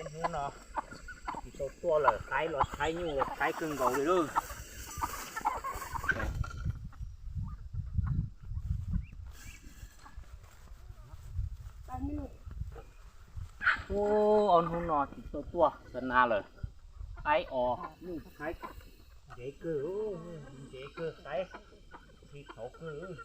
Hnub no tsis tau tuaj lawm, qaib los tshaib, nyuj los tshaib kawg nkaus li lauj. Ub, ob hnub no tsis tau tuaj xa nas lawm, qaib os nyuj tshaib, ntsev kawg, ntsev kawg, qaib tsis tau kawg.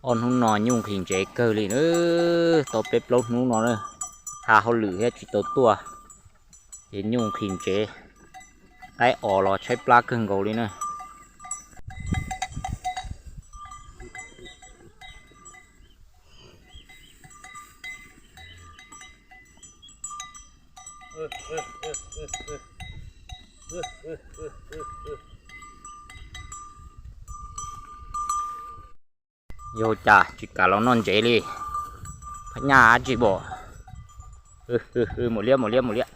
Ob hnub no nyuj nqhis ntsev kawg li na, tau peb plaub hnub no na, txhaj hauj lwm thiab tsis tau tuaj, ces nyuj nqhis ntsev, qaib os los tshaib plab kawg nkaus li na. Yog cas tsis kam los noj ntsev li? Phab nyaj dab tsi pom? Mus liab, mus liab, mus liab.